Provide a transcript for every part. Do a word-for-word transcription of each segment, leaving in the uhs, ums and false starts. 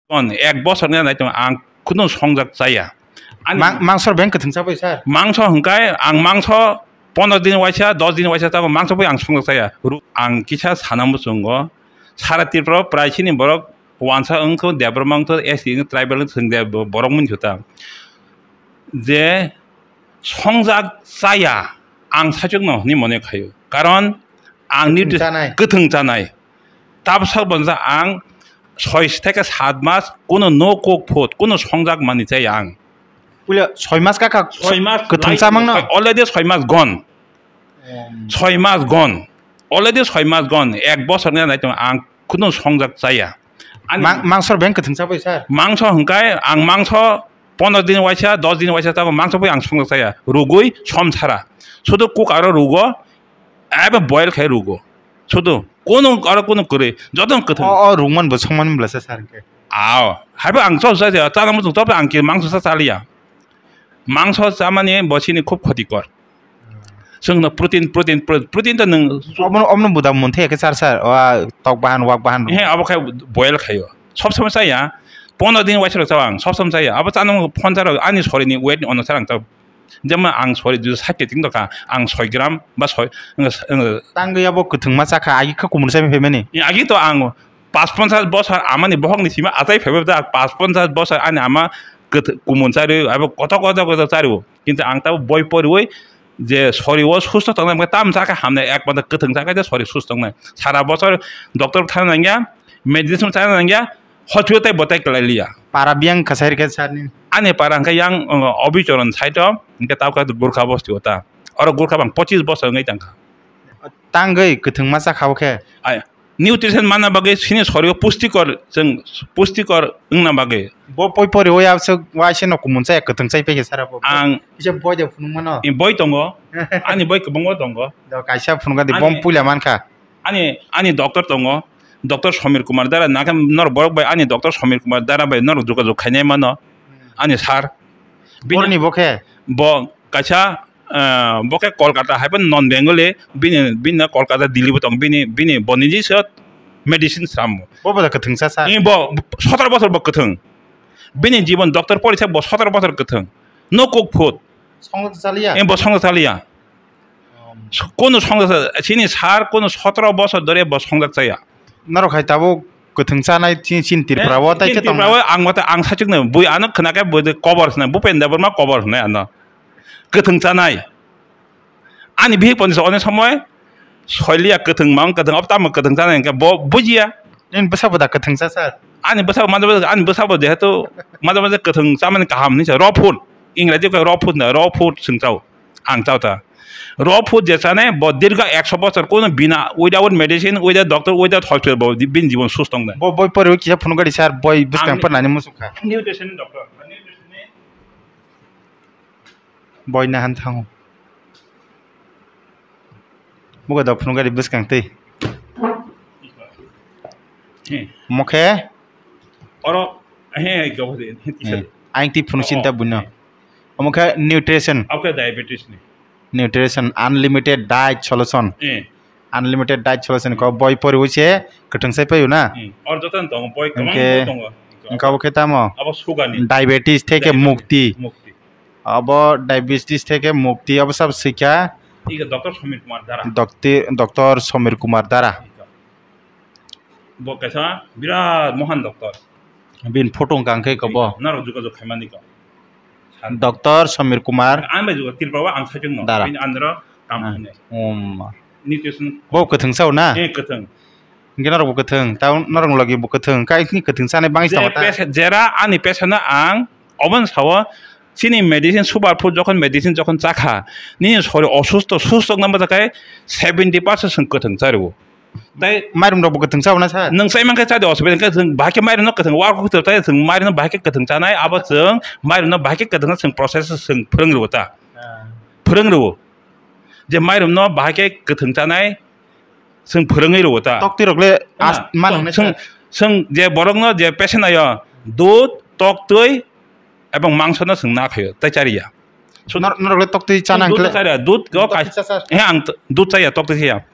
Kon ek bosor ni nai tong ang khunu songjak chaya. Ani Mang-, mangso beng kwthwng chabai sir. Mangso hwnkhe ang mangso pondro din waisa, dos din waisa chago, mangso bai ang songjak chaya. Ru-, ang kisa sana muchungo, sara Tripura prai chini borok wansa wngkho, Debbarma wngkho, S T wngkho, tribal wngkho, chwng de borok mwnwi kho ta. Je songjak chaya ang saichukno hinwi mone khaio. Karon ang ni Kwthwng chanai. Kwthwng chanai. Tabsa bonsa ang soi theke sat mas kuno no kok phut, kuno songjak mani chaya ang. Puila soi mas kaka Soi mas kwthwng lai-, chamang no? Already soi mas gone. Em. Soi mas gone. Already soi mas gone. Ek bosor ni nai tong ang kuno songjak chaya. Ani Mang-, mangso beng kwthwng chabai sir. Mangso hwnkhe ang mangso pondro din waisa, dos din waisa chago, mangso bai ang songjak chaya. Rugui som sara. Sudu kuk aro rugo, abo boil khai rugo. Sudu kono aro kono kwrwi, joto kwthwng. O, o rungman bo songman bwlasa sir hwnkhe. Ao, haibo ang chol sa, chana muchung tobe ang ki mangso sa chaliya. Mangso chamani bo chini khub khotikor. Chwngno protein, protein, pro-, protein to nwng Omono, omono buda munthe khe sir, sir. O, tok bahan, wak bahan. He, abo khai boil khayo. Sob somoi chaya. Pondro din waisa rok chao ang, sob somoi chaya. Abo chana phone charo ani sorini weight ni ono charo ang chao. Jemon ang sori dui sat kg tong kha, ang soi gram ba soi, wng, wng, Tangwi abo kwthwngma chakha, agi kha kumun sai phaimani. Agi to ang pas ponchas bosor amani bohokni sima achai phaibai da, pas ponchas bosor ani ama kwth-, kumun chari, abo koto koto koto chari. Kintu ang tabo boi poriwi je sori o susto tongnai, tam chakha hamnai, ekmatro kwthwng chakha je sori susto tongnai. Sara bosor doctor thang nangya, medicine chana nangya, hospital tai botai kwlai liya. Para biyang kwsai rikha sir ni. Ani para hwnkhe yang, uh, Obichoron side o, hwnkhe tabukha Gurkha bosti o ta. Oro Gurkha bang pochis bosor wngwi tangkha. Tangwi kwthwngma chakha o khe. Ai, nutrition manna bagwi chini sorio pustikor, chwng pustikor wngna bagwi. Bo poi pori o ya se waise no kumun chaya kwthwng chai pekhe sara bo. Ang Kisa boi de phunuk mano. I boi tongo. Ani boi kwbangma tongo. Do kaisa phunuk di Ani bom puila mankha. Ani, ani doctor tongo, Doctor Somir Kumar Dara, nakhe norok borok bai ani Doctor Somir Kumar Dara bai norok jogajog khainai mano, ani sir. Bini Boroni bo khe? Bo kaisa, eh, bo khe Kolkata hai phano non Bengali, bini, bini Kolkata, Delhi bo tong, bini, bini bo niji se medicine sramo. Bo bo da kwthwngsa sa? Ni bo sotoro bosor bo kwthwng. Bini jibon doctor porisa bo sotoro bosor kwthwng. No cook food. Songwk chaliya? Ni bo songwk chaliya. Kono songsa, chini sir kono sotoro bosor dore bo songjak chaya. Norok hai tabuk kwthwng chanai chini, chini Tripura o, eh, tai chini khe tongma. Tripura o ang mata ang sachikno bui ano khna khe bui kobor hwnai, Bhupen Debbarma kobor hwnai ano. Kwthwng chanai. Ani bihik pon sa one somoi soiliya kwthwng mang kwthwng ob tamo kwthwng chanai hwnkhe bo bujiya. Nini bwsa bo da kwthwng cha sir? Ani bwsa maja maja, ani bwsa bo jehetu maja maja kwthwng chamani kaham hinwi sa raw food. Ingreji khe raw food na, raw food chwng chao. Ang chao ta. Raw food je chane bo dirgha ekso bochor kono bina without medicine, without doctor, without hospital bo di-, bini jibon susto wngnai. Bo boi poriwi kisa phunuk gari sir, boi bwskang Ang pernani musuk kha. Nutrition doctor, nutrition ni Boi nahan thango. Buga dok phunuk gari bwskang twi. He. Mokhe? Oro, he, he, he, he, he. Aing twi phunuk Oh, sinta buino. He. Omo khe nutrition. Oke, diabetes ni. Nutrition, unlimited diet solution. He. Unlimited diet solution ko boi poriwi se kwthwng sai paio na? Hmm. Or joto no tongo, boi kwbang Hwnkhe, bo tongo. Hwnkhe abo khe tamo? Abo sugar ni. Diabetes theke Diabetes. Mukti. Mukti. Abo diabetes theke mukti abo sab swikha. Ika Doctor Somir Kumar Dara. Dokti-, Doctor Somir Kumar Dara. Ika. Bo kaisa birat mohan doctor. Bini photo wngkha hwnkhe iko bo. Norok jogajog khaimani ko. Doctor Somir Kumar Ang bai jogajog Tripura o ang saichung no. Dara. Bini andro kam Ah, hwnwi. um. Nutrition. Bo kwthwng sao na? Eh, kwthwng. Hwnkhe norok bo kwthwng. Tao norok logi bo kwthwng. Kai ni kwthwng sanai bangwi Je tongo ta? Patient, jera ani patient no ang oboni sao chini medicine super food jokhon medicine jokhon chakha nini sori osusto susto wngna bajakhe seventy percent chwng kwthwng chario. Tai Mairum rok bo kwthwng sao na sir? Nwng sai mankhe chadi osubida hwnkhe chwng bahai khe mairum no kwthwng wark kwthwng tai chwng mairum no bahai khe kwthwng chanai abo chwng mairum no bahai khe kwthwng chwng process chwng phwrwng rwo ta. Ah. Phwrwng rwo. Je mairum no bahai khe kwthwng chanai chwng phwrwngwi rwo ta. Toktwi rok le as-, Ah, man hwnwi chwng, sir. Chwng je borok no je patient ayo dud, toktwi ebong mangso no chwng na khaio tai chariya. So, Nor-, norok le toktwi chana ang hwnkhe dud le? Chaya, dud go Toktwi kai-, cha, sir. He, ang t-, dud chaya, toktwi chaya.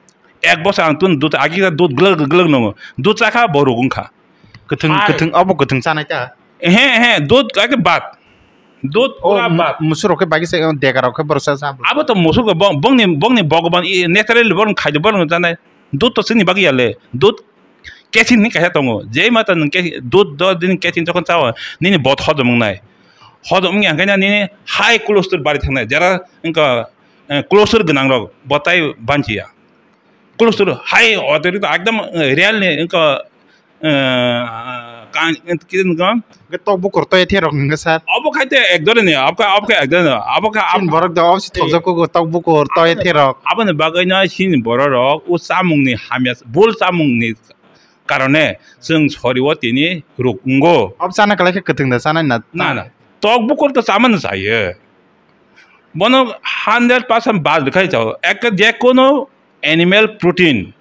Ek bosor ang tun dud, agi dud glwk glwk nungo. Dud chakha bo ruk wngkha. Kwthwng, hai. Kwthwng, abo kwthwng chanai ta? Ehe, ehe, dud kake bad. Dud pura bad. Musurok khe bagi se, dega rok khe borok sa, sa. Abo to musuk bo-, bongni, bongni Bhagwan, i, natural borok khaidi borok chanai. Dud to chini bagi yale. Dud kesin ni kaisa tongo. Jei mata nwng ke-, dud do din kesin jokhon chao, nini bot hodom wngnai. Hodom wngya hwnkhe nini high cholesterol bari thangnai. Jara wngkha, eh, cholesterol gwnang rok bo tai banchiya. Cholesterol high, o to ekdom, eh, real ni wngkha, eh, kan, kisa wngkha. Hwnkhe tok bukur to ethe rok hwnkhe sir. Obo khai te ek dore ni, obo khai, obo khai ek dore ni, obo khai. Chini borok do obsi thokjak kugo tok bukur to ethe rok. Aboni bagwi no chini borok rok o chamung ni hamya, bul chamung ni karone chwng sori o tini ruk wngo. Ob chana kwlai khe kwthwng da chanai na? Na, na. Tok bukur to chamano chayo. Bono hundred percent bad rwkhai chao. Ekka je kono animal protein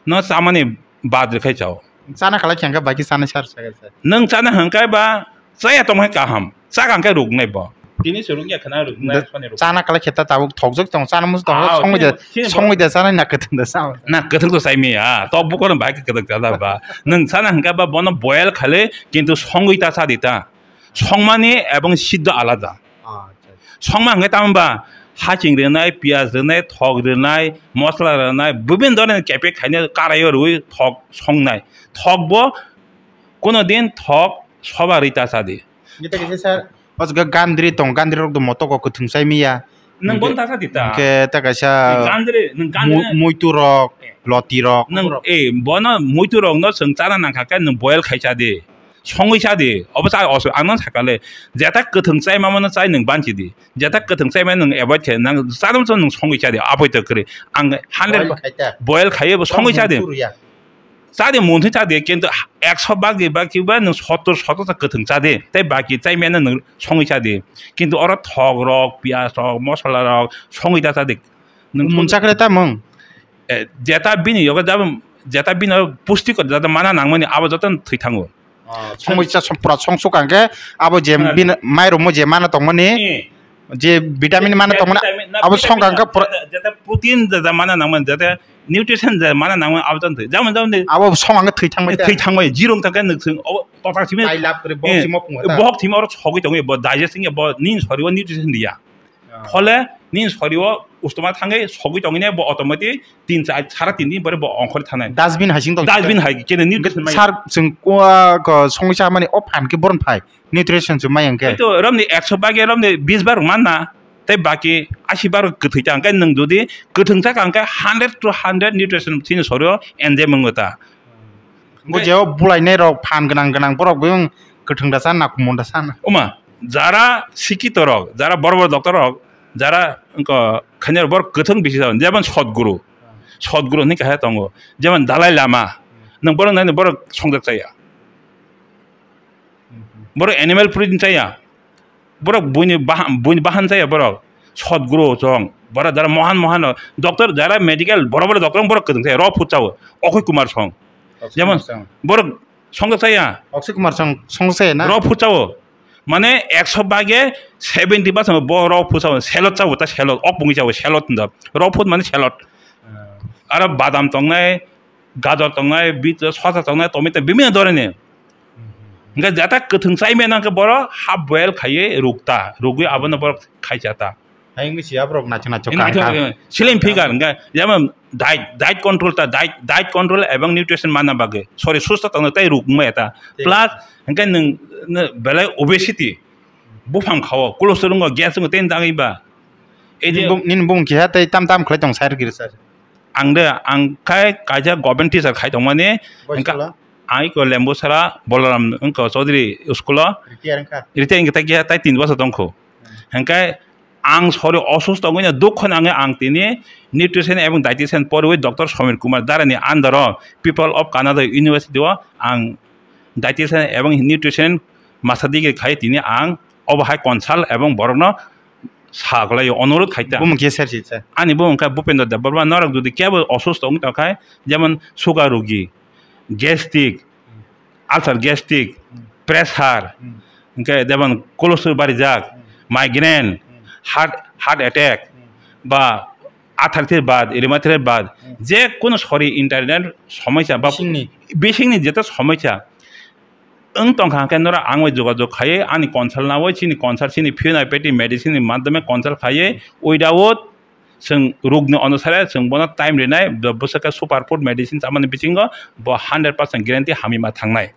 no chamani bad rwkhai chao. Chana kwlai khe hwnkhe baki chana sar sar. Nwng chana hwnkhe ba chaya tongmani kaham. Chakha hwnkhe ruknai bo. Tini se rukya khna ruknai. Chana kwlai khe ta tabuk thokjak tong, chana musu tong, songwi da, songwi da chana na kwthwng da chana. Na kwthwng to chai miya, tok bukur bai kwthwng chana ba. Nwng chana hwnkhe ba bono boil khale kintu songwi ta cha di ta. Songmani ebong siddho alada. Songma hwnkhe tamo ba haching rwnai, piyaj rwnai, thok rwnai, mosla rwnai, bibin dhoroner kepek khainai karaio rwi thok songnai. Thok bo kono din thok soba rwi ta cha di. Nita kaisa sir, o jaga gandri tong, gandri rok do motogo kwthwng chai miya. Nwng bon ta cha di ta. Hwnkhe ta kaisa muitu rok, loti rok. Nwng, eh, bono muitu rok no chwng chana nangkha khe nwng boil khai cha di. Songwi cha di. Obo cha oso, ang no sakha le. Jeta kwthwng chai ma mano chai nwng banchi di. Jeta kwthwng chai ma nwng avoid khe nang chana muchung nwng songwi cha di. Aboi to kwrwi. Ang hundred boil khai ta. Boil khai bo songwi cha di. Cha di, muntwi cha di, kintu ekso bagi baki ba nwng sottor, sottor ta kwthwng cha di, tei baki chai mano nwng songwi cha di. Kintu oro thok rok, piyaj rok, mosola rok songwi ta cha di. Nwng muncha kre ta mung? Eh, jeta bini yogo jeta bini pusti kor jeta mana nangmani abo joto thwi thango. Songwi cha pura songsuk ang khe abo je mairum je mana tongmani. Je vitamin mana tongmani, abo song ang khe jeta protein jeta mana nangmani, jeta nutrition jeta mana nangmani, abo tong thwi. Jamon, jamon de. Abo song ang khe thwi thangbai ta. Thwi thangbai, zero wng thangkhe nwk thwng, abo total simi. Tai lab kre, bohok simo phungo ta. Bohok simo oro sogwi tongwi, bo digest wngya, bo nini sori o nutrition diya. Phole nini sori o ustoma thangwi sogwi tongwi ne, bo automatic tin char, sara tin din pore bo ongkhor thanai. Dustbin hai sing tong. Dustbin hai khe nutrition mai. Sir, chwng songwi cha mani o phan khe boron phai. Nutrition se mai hwnkhe. Hoi to, romni ekso bage romni bis bar manna, tei baki asi bar kwthwi ta, hwnkhe nwng jodi kwthwng chakha hwnkhe hundred to hundred nutrition chini sorio enjoy mwngo ta. Bo je o bulai nai rok phan gwnang gwnang borok bo kwthwng da cha na kumon da cha na. Oma, jara sikito rok, jara bor bor doctor rok, jara wngkha khainai borok kwthwng bisi jao, jemon Sadhguru. Sadhguru hinwi kaisa tongo, jemon Dalai Lama. Nwng borok nai borok songjak chaya. Borok animal protein chaya. Borok buini bahan, buini bahan chaya borok. Sadhguru chong. Borok jara mohan mohan doctor, jara medical, borok borok doctor borok kwthwng chaya. Raw food chao. Akshay Kumar song. Jemon borok songja chaya. Akshay Kumar song, song chaya na? Raw food chao. Mane ekso bage seventy percent bo raw food chao. Salad chao, ta salad. Ok bungwi chao, salad hinda. Raw food mane salad. Aro badam tongnai, gajor tongnai, bit, sosa tongnai, tomato, bibhinno dhoroner. Hwnkhe jata kwthwng chai maya nangkhe borok half boil khaiwi rukta, rugwi abono borok khai chata. Hai wngwi siya borok naithok naithok kha. Slim figure hwnkhe jemon diet, diet control ta, diet, diet control ebong nutrition manna bagwi. Sorry, susto tongna tei ruk wngmaya ta. Plus hwnkhe nwng, nwng belai obesity, buphang khao, cholesterol wngo, gas wngo, tei dagwi ba. Nini bung, nini bung keha tei tam tam khlai tong sir kiri sir. Ang de, ang khai kaisa government teacher khai tongmani, hwnkha, ang iko Lembusara Bolaram wngkha Chaudhary school o. Retire wngkha. Retire wngkha, tai keha tai tin bosor tongkho. Hwnkhe ang sori osusto wngwi no dukho nangwi ang tini nutrition ebong dietitian poriwi Doctor Samir Kumar Dara ni under o People of Kannada University o ang dietitian ebong nutrition master degree khai tini ang obo hai consult ebong borokno sa kwlai, onurodh khai ta. Bumung khe sir si sir. Ani bumung khe Bhupendra Debbarma, norok jodi kebo osusto wng tongkha, jemon sugar rogi, gastric, ulcer gastric, pressure, hwnkhe jemon cholesterol barijak, migraine, heart, heart attack, ba arthritis bad, rheumatoid bad, je kono sori internal somosya ba bisingni, bisingni jeta somosya, wng tongkha hwnkhe norok ang bai jogajog khaiwi ani consult nawi chini consult chini phyonai peti medicine ni madhyome consult khaiwi without chwng rugni onusare chwng bono time rinai bwswk khe super food medicine chamani bisingo bo hundred percent guarantee hamwi ma thangnai.